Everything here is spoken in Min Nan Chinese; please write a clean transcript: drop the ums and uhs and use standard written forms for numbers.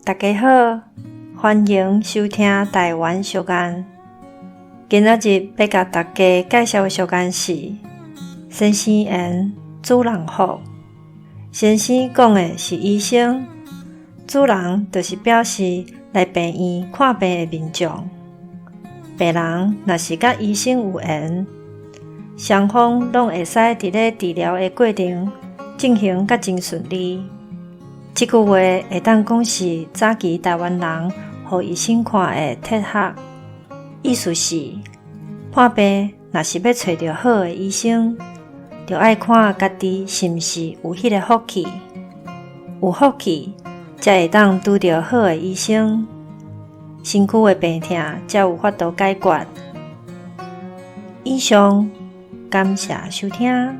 大家好，歡迎收聽台灣俗諺。今仔日欲共大家介紹的俗諺是“先生緣，主人福”。先生講的是醫生，主人就是表示來病院看病的民眾。病人若是佮醫生有緣，雙方攏會使佇咧治療的過程進行甲真順利。這句話會當講是早期台灣人予醫生看的哲學，意思是看病若是欲揣著好的醫生，就愛看家己是毋是有彼个福氣，有福氣才會當拄著好的醫生，身軀的病痛才有法度解決。以上，感謝收聽。